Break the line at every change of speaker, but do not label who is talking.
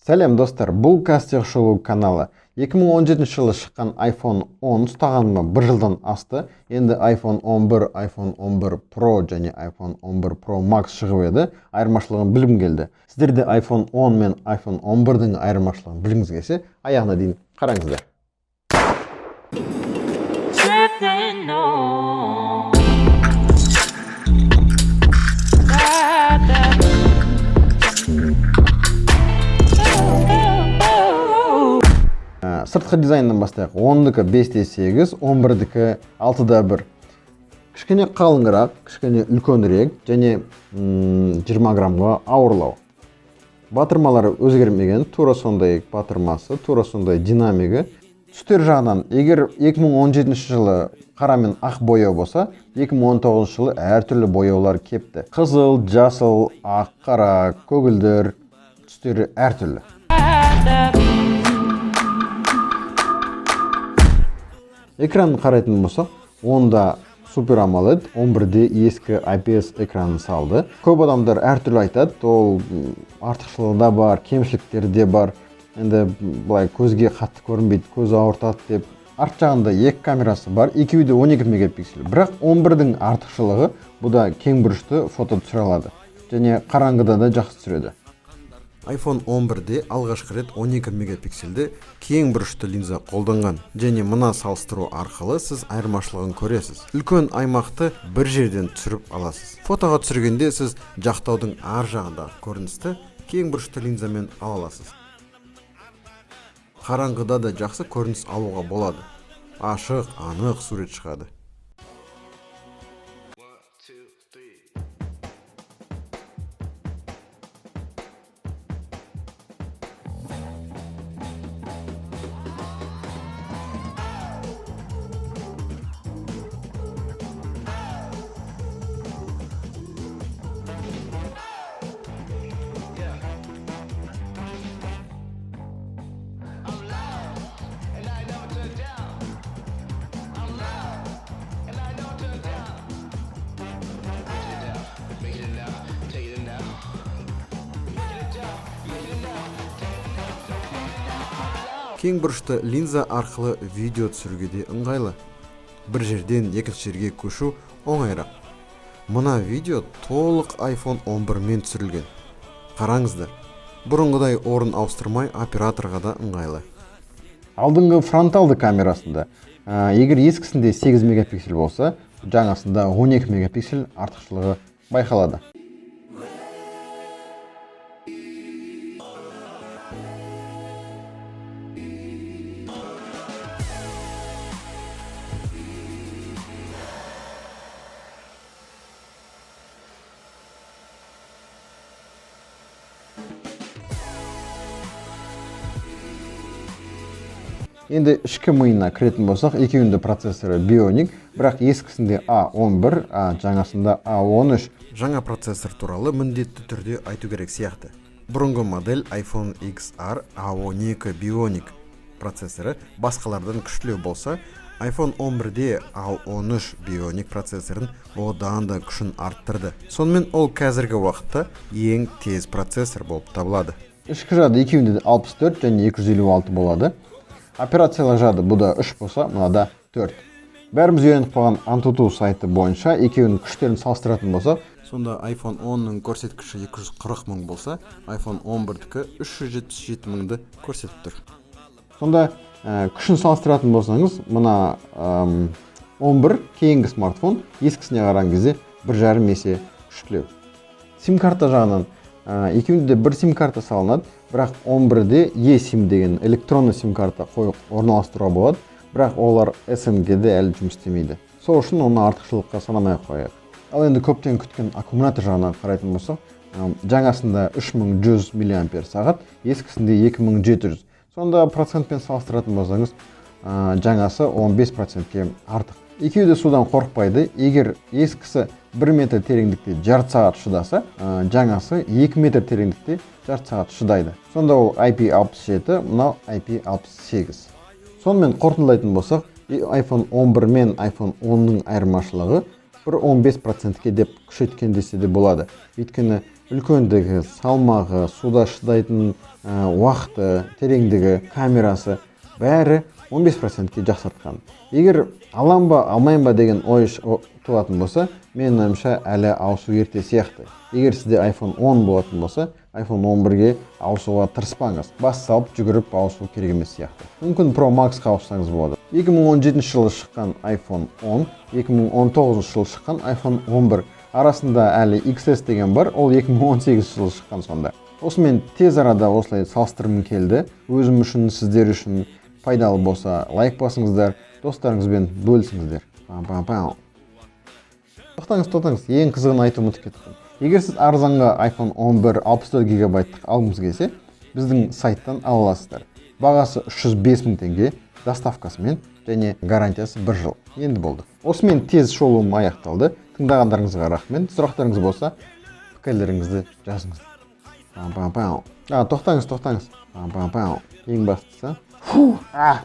Сәлем, достар! Бұл Кастех шолу каналы. 2017 жылы шыққан iPhone 10 ұстағаныма бір жылдан асты. Енді iPhone 11, iPhone 11 Pro және iPhone 11 Pro Max шығып еді, айырмашылығын білгім келді. Сіздер де iPhone 10 мен iPhone 11-дің айырмашылығын білгіңіз келсе, аяғына дейін қараңыздар.
Tripping on. Da, da. Oh, oh, oh.
Сыртқы дизайннан бастайық. 10-дікі 5-те 8, 11-дікі 6-да 1. Кішкене қалыңырақ, кішкене үлкенірек және 20 граммға ауырлау. Батырмалары өзгермеген, тура сондай батырмасы, тура сондай динамигі. Түстер жағынан, егер 2017 жылы қара мен ақ бояу болса, 2019 жылы әртүрлі бояулар кепті. Қызыл, жасыл, ақ, қара, көгілдір, түстері әртүрлі.
Da, da.
Экранын қарайтын болсақ, онда Super AMOLED, 11-де ескі IPS экранын салды. Көп адамдар әртүрлі айтады, ол артықшылығы да бар, кемшіліктері де бар. Енді былай көзге қатты көрінбейді, көз ауыртады деп. Арт жағында екі камерасы бар, екеуі де 12 мегапиксель. Бірақ 11-дің артықшылығы, бұда кең бұрышты фото түсіре алады және қараңғыда да жақсы түсіреді. iPhone 11-де алғашқы рет 12 мегапиксельді кең бұрышты линза қолданған және мына салыстыру арқылы сіз айырмашылығын көресіз. Үлкен аймақты бір жерден түсіріп аласыз. Фотоға түсіргенде сіз жақтаудың ар жағындағы көріністі кең бұрышты линзамен ала аласыз. Қараңғыда да жақсы көрініс алуға болады. Ашық, анық сурет шығады.
One, two, three. Yeah. I'm loud, and I never turn down. I'm loud, and I don't turn down. Making it down, making it now, taking it now. Making it down, making it now, taking it now, making it now. I'm loud.
Кең бұрышты линза арқылы видео түсіруге де ыңғайлы. Бір жерден екінші жерге көшу оңайырақ. Мына видео толық iPhone 11 мен түсірілген. Қараңыздар, бұрынғыдай орын ауыстырмай, операторға да ыңғайлы. Алдыңғы фронталды камерасында, егер ескісінде 8 мегапиксель болса, жаңасында 12 мегапиксель, артықшылығы байқалады. Енді ішкі миына кіретін болсақ, екеуінің де процессоры Bionic, бірақ ескісінде A11, а жаңасында A13.
Жаңа процессор туралы міндетті түрде айту керек сияқты. Бұрынғы модель iPhone XR A12 Bionic процессоры басқалардан күштілеу болса, iPhone 11-де A13 Bionic процессорын одан да күшін арттырды. Сонымен, ол қазіргі уақытта ең тез процессор болып табылады.
Ішкі жады екеуінде де 64 және 256 болады. Операциялық жады бұда 3 болса, мынада 4. Бәріміз үйреніп қалған Antutu сайты бойынша екеуінің күштерін салыстыратын болсақ,
сонда iPhone 10-ның көрсеткіші 240 мың болса, iPhone 11-дікі 377 мыңды көрсетіп тұр.
Сонда күшін салыстыратын болсаңыз, мына 11 кейінгі смартфон ескісіне қараған кезде 1,5 есе күштілеу. Сим карта жағынан екеуінде де бір сим карта салынады, бірақ 11-де eSIM деген электронный сим карта қойып орналастыруға болады, бірақ олар СНГ-де әлі жұмыс істемейді. Сол үшін оны артықшылыққа санамай ақ қояйық. Ал енді көптен күткен аккумулятор жағынан қарайтын болсақ, жаңасында 3100 миллиампер сағат, ескісінде 2700. Сонда процентпен салыстыратын болсаңыз, жаңасы 15 процентке артық. Екеуі де судан қорықпайды. Егер ескісі 1 метр тереңдікте жарты сағат шыдаса, жаңасы 2 метр тереңдікте жарты сағат шыдайды. Сонда ол IP67, мынау IP68. Сонымен, қорытындылайтын болсақ, iPhone 11 мен iPhone 10-ның айырмашылығы бір 15 процентке деп күшейткен десе де болады. Өйткені Үлкендігі, салмағы, суда шыдайтын уақыты, тереңдігі, камерасы, бәрі 15%-ке жақсартқан. Егер алам ба, алмайын ба деген ой туатын болса, менің ойымша, әлі ауысу ерте сияқты. Егер сізде iPhone 10 болатын болса, iPhone 11-ге ауысуға тырыспаңыз. Бас салып жүгіріп ауысу керек емес сияқты. Мүмкін, Pro Max-қа ауыссаңыз болады. 2017 жылы шыққан iPhone 10, 2019 жылы шыққан iPhone 11 арасында әлі XS деген бар, ол 2018 жылы шыққан. Сонда осымен тез арада осылай салыстырғым келді. Өзім үшін, сіздер үшін пайдалы болса, лайк басыңыздар, достарыңызбен бөлісіңіздер. Пам, пам, пам. Тоқтаңыз, тоқтаңыз, ең қызығын айтып ұмытып кеттім. Егер сіз арзанға iPhone 11 64 гигабайттық алғыңыз келсе, біздің сайттан ала аласыздар. Бағасы 305 мың теңге, доставкасымен және гарантиясы бір жыл. Енді болды, осымен тез шолуым аяқталды. Тыңдағандарыңызға рахмет. Сұрақтарыңыз болса, пікірлеріңізді жазыңыз. Пам, пам, пам. А, тоқтаңыз, тоқтаңыз. Пам, пам, пам. Ең бастысы, фу, а.